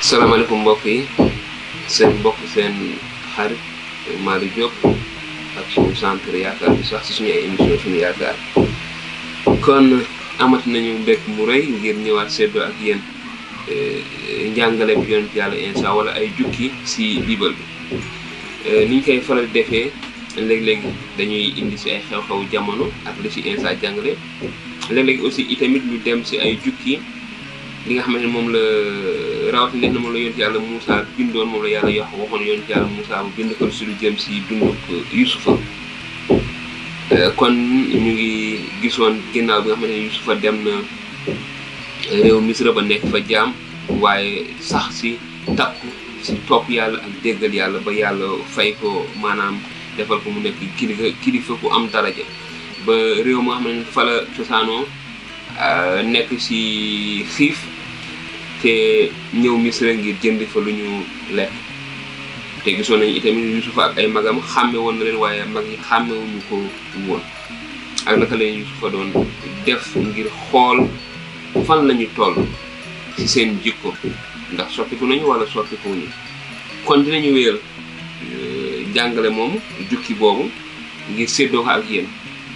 salaamaaleykum mbokk yi seen mbokk seen xarit Malick Diop ak suñu centre yaakaar bi sax si suñu ay émission suñu yaakaar kon amati nañu mbég mu rëy ngir ñëwaat seddoo ak yéen njàngale bi yonent yàlla Insa wala ay jukki si biibal bi niñ koy faral defee léeg-léeg dañuy indi si ay xew-xew jamono ak li si Insa jàngale léeg-léeg aussi itamit ñu dem si ay jukki li nga xamante ne moom la rawatina ne moom la yonent yàlla Moussa bindoon moom la yàlla waxoon yonent yàlla Moussa bu bind ko si lu jëm si dunduk Yusufa kon ñu ngi gisoon ginnaaw bi nga xamante ne Yusufa dem na réew Misra ba nekk fa jaam waaye sax si takku si topp yàlla ak déggal yàlla ba yàlla fay ko maanaam defal ko mu nekk kilifa ku am daraja ba réew moo xam ne fa la cosaanoo nekk si xiif te ñëw Misra ngir jënd fa lu ñu lekk te gisoon nañu itamit Yusufa ak ay magam xàmme woon na leen waaye mag ñi xàmmewuñu ko woon ak naka leen Yusufa doon def ngir xool fan lañu toll ci seen jikko ndax soppiku nañu wala soppikuwuñu kon dinañu wéyal jàngale moomu jukki boobu ngir séddoo ko ak yéen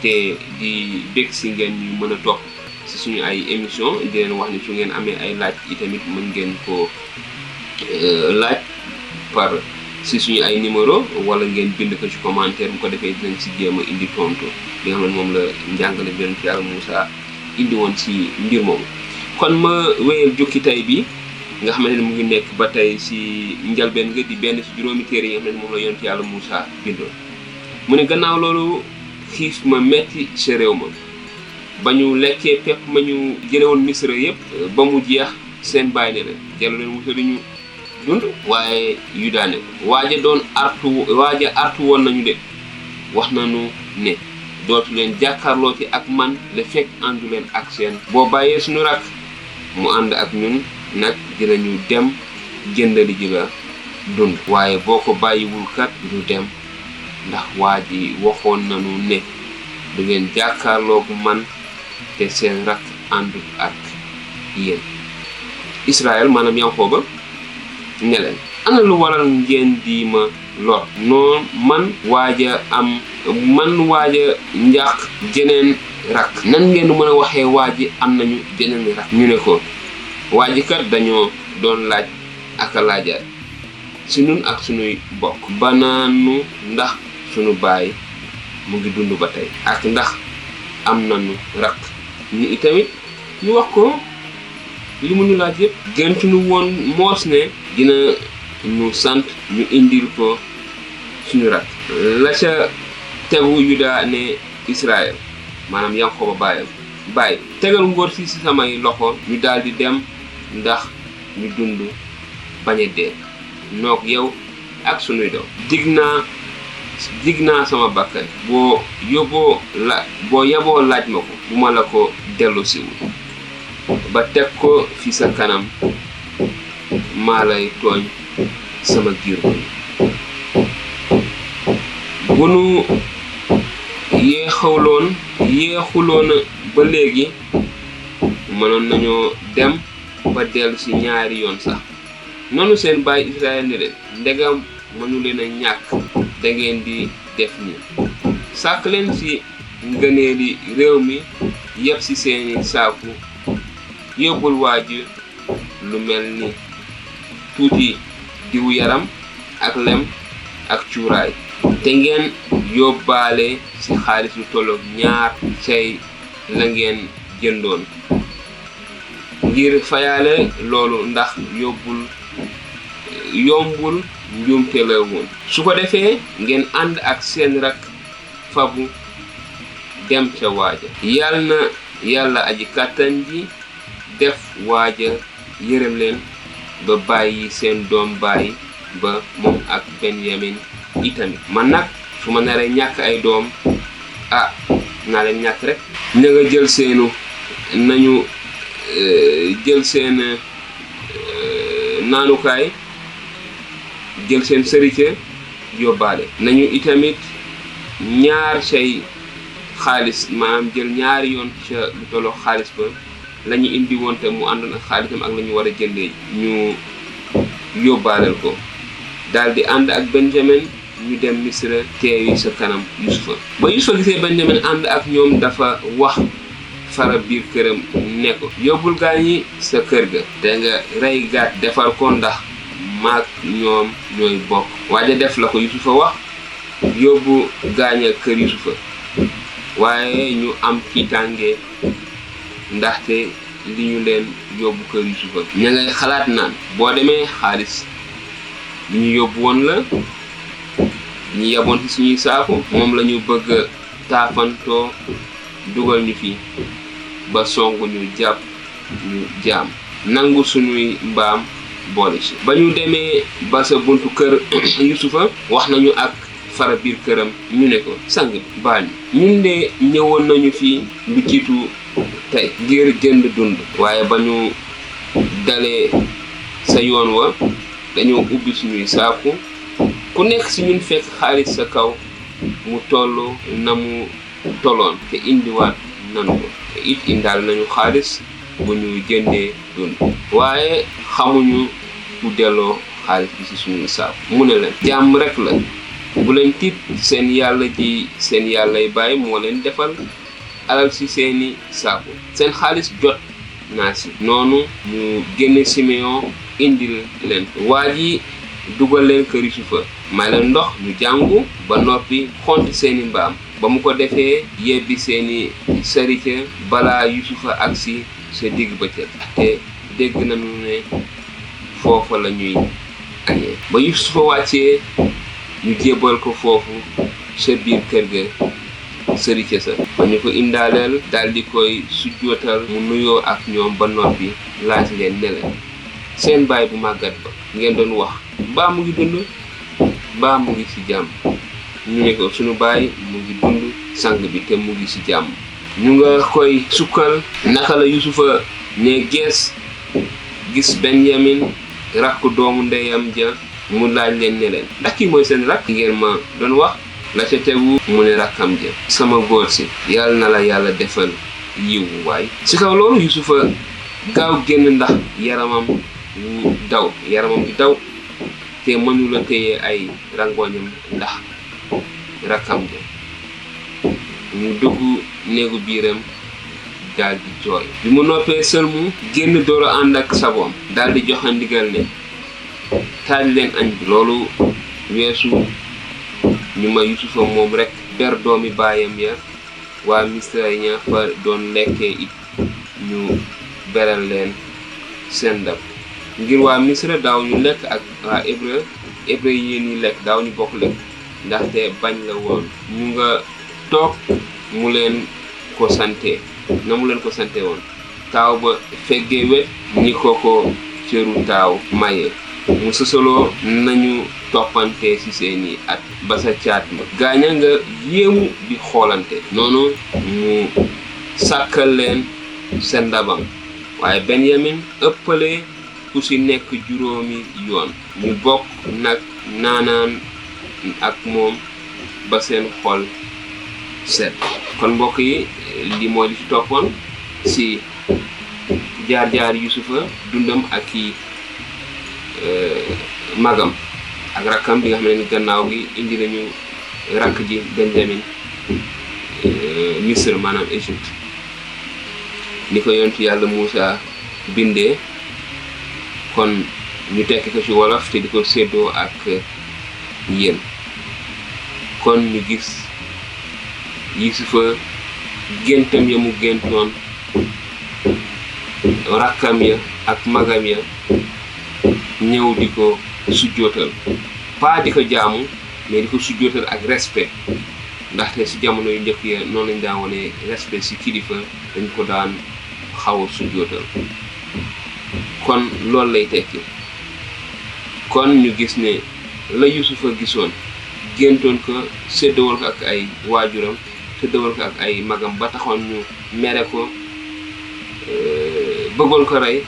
te di bég si ngeen ñu mën a topp si suñu ay émission di leen wax ni su ngeen amee ay laaj itamit mën ngeen ko laaj par si suñu ay numéro wala ngeen bind ko ci commentaire bu ko defee dinañ si jéem a indi tontu li nga xam ne moom la njàngale bi yonent yàlla Moussa indi woon si mbir moomu. kon ma wéyal jukki tay bi nga xamante ne mu ngi nekk ba tey si njalbeen nga di benn si juróomi téere yi nga xam ne moom la yonent yàlla Moussa bindoon mu ne gannaaw loolu xiif ma metti sa réew ma ba ñu lekkee pepp ma ñu jële woon Misra yëpp ba mu jeex seen bàyyi ne leen jellu leen wutali ñu dund waaye yu daane ko waaja artu woon nañu de wax nañu ne dootu leen jàkkaarloo ci ak man le fekk àndu leen ak seen boo bàyyee suñu rakk mu ànd ak ñun nag dinañu dem jëndali ji la dund waaye boo ko bàyyiwul kat du dem ndax waa ji waxoon nañu ne du ngeen jàkkaarloo bu man te seen rakk àndul ak yéen Israël maanaam Yanqooba ne leen ana lu waral ngeen di ma lor noonu man waaja njàq jeneen rakk nan ngeen mën a waxee waaji am nañu jeneen rakk ñu ne ko waaji kat dañoo doon laaj ak a laajaat si nun ak sunuy bokk banaanu ndax sunu baay mu ngi dund ba tey ak ndax am nañu rakk ñu itamit ñu wax ko li mu ñu laaj yëpp gëntuñu woon moos ne dina ñu sant ñu indil ko suñu rakk la ca tegu Yuda ne Israël maanaam Yanqooba bàyyi tegal ngóor fii si samay loxo ñu daal di dem ndax ñu dund bañ a dee noog yow ak sunuy doom dig naa sama bakkan boo yaboo laaj ma ko bu ma la ko dellu siwu ba teg ko fi sa kanam maa lay tooñ sama giir bu nu yeexuloon ba léegi mënoon nañoo dem ba dellu si ñaari yoon sax noonu seen baay Israël ne leen ndegam mënu leen a ñàkk da ngeen di def ni sàkk leen si ngëneeli réew mi yëpp si seeni saaku yóbbul waaju lu mel ni tuuti diwu yaram ak lem ak cuuraay te ngeen yóbbaale si xaalis lu tolloog ñaar cay la ngeen jëndoon ngir fayaale loolu ndax yombul njuumte la woon su ko defee ngeen ànd ak seen rakk fabu dem ca waaja yàlla aji kàttan ji def waaja yërëm leen ba bàyyi seen doom bàyyi ba moom ak Benyamin itamit man nag su ma naree ñàkk ay doom naa leen ñàkk rek na nga jël seen naanukaay jël seen sërite yóbbaale nañu itamit ñaar say xaalis maanaam jël ñaari yoon ca lu tolloo xaalis ba la ñu indi woon te mu àndoon ak xaalisam ak la ñu war a jëndee ñu yóbbaaleel ko daal di ànd ak Benjamin ñu dem Misra teewi sa kanam Yusufa. ba Yusufa gisee Benjamin ànd ak ñoom dafa wax fara biir këram ne ko yóbbul gaañi sa kër ga te nga rey gàtt defal ko ndax maag ñoom ñooy bokk. waaye def la ko Yusufa wax yóbbu gaaña kër Yusufa waaye ñu am tiitaange ndaxte li ñu leen yóbbu kër Yusufa. ña ngay xalaat naan boo demee xaalis li ñu yóbbu woon la ñu yaboon ci suñuy saako moom la ñu bëgg taafantoo dugal ñu fi ba songu ñu jàpp ñu jaam nangu suñuy mbaam boole ci. ba ñu demee ba sa buntu kër Yusufa wax nañu ak fara biir këram ñu ne ko sang bi baal ñun de ñëwoon nañu fii lu jiitu tey ngir jënd dund waaye ba ñu dalee sa yoon wa dañoo ubbi suñuy saaku ku nekk ci ñun fekk xaalis sa kaw mu toll na mu tolloon te indiwaat nanu ko te it indaal nañu xaalis bu ñu jëndee dund waaye xamuñu ku delloo xaalis bi ci suñuy saaku. mu ne leen jàmm rek la bu leen tiit seen yàlla ji seen yàllay baay moo leen defal alal ci seeni saaku seen xaalis jot naa ci. noonu ñu génne Simeon indil leen waa ji dugal leen kër Yusufa may leen ndox ñu jàngu ba noppi xont seeni mbaam. ba mu ko defee yebbi seeni sarite balaa Yusufa agsi sa digg bëccëg te dégg nañu ne foofa la ñuy añee. ba Yusufa wàccee ñu jébbal ko foofu sa biir kër ga sërite sa. ba ñu ko indaaleel daal di koy sujjootal mu nuyoo ak ñoom ba noppi laaj leen ne leen seen baay bu màggat ba ngeen doon wax mbaa mu ngi dund mbaa mu ngi ci jàmm. ñu ne ko sunu baay mu ngi dund sang bi te mu ngi ci jàmm. ñu nga koy sukkal naka la Yusufa ne gees gis Benjamin rakku doomu ndeyam ja mu laaj leen ne leen ndax kii mooy seen rakk ngeen ma doon wax. la ca tegu mu ne rakkam ja sama góor si yàlla na la yàlla defal yiwu waay. ci kaw loolu Yusufa gaaw génn ndax yaramam bi daw te mënula téye ay rangoñam ndax rakkam ja. mu dugg néegu biiram daal di jooy. bi mu noppee sëlmu génn door a ànd ak sagoom daal di joxe ndigal ne taaj leen añ bi. loolu weesu ñu ma Yusufa moom rek ber doomi baayam ya waa Misra ña fa doon lekkee it ñu beral leen seen ndab ngir waa Misra daaw ñu lekk ak waa hébreu yi ñuy lekk daaw ñu bokk lekk ndaxte bañ la woon. ñu nga toog mu leen ko sante woon. taaw ba feggee wet ni ko cëru taaw maye mu sësaloo nañu toppante ci seeni at ba sa caat ma gaaña nga yéemu di xoolante. noonu mu sàkkal leen seen ndabam waaye Benyamin ëppale ku ci nekk juróomi yoon. ñu bokk nag naanaan ak moom ba seen xol set. kon mbokk yi li moo di ci toppoon ci jaar-jaar Yusufa dundam ak i magam ak rakkam bi nga xam ne ni gannaaw gi indi nañu rakk ji Benjamin Misr maanaam Égypte ni ko yontu yàlla Muusa bindee. kon ñu tekki ko ci wolof te di ko séddoo ak yéen. kon ñu gis Yusufa géntam ya mu géntoon rakkam ya ak magam ya ñëw di ko sujjootal pas di ko jaamu mais di ko sujjootal ak respect ndaxte ci jamono yu njëkk ya noonu lañ daan wone respect ci kilifa dañ ko daan xaw a sujjootal. kon loolu lay tekki. kon ñu gis ne la Yusufa gisoon géntoon ko séddawal ko ak ay waajuram séddawal ko ak ay magam ba taxoon ñu mere ko bëggoon ko rey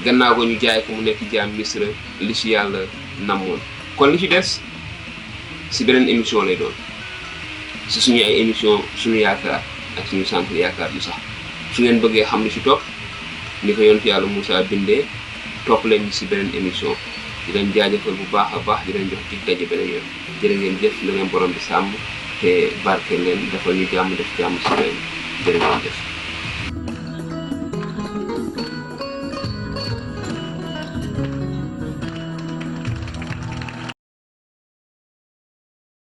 gannaaw ko ñu jaay ko mu nekk jaam Misra li ci yàlla namoon. kon li ci des ci beneen émission lay doon ci suñu ay émission suñu yaakaar ak suñu centre yaakaar yu sax. su ngeen bëggee xam li ci topp ni ko yonent yàlla Muusa bindee topp leen ci beneen émission di leen jaajëfal bu baax a baax di leen jox dig daje beneen yoon jërë ngeen jëf na leen borom bi sàmm te barke leen dafa ñu jàmm def jàmm si leen jërë ngeen jëf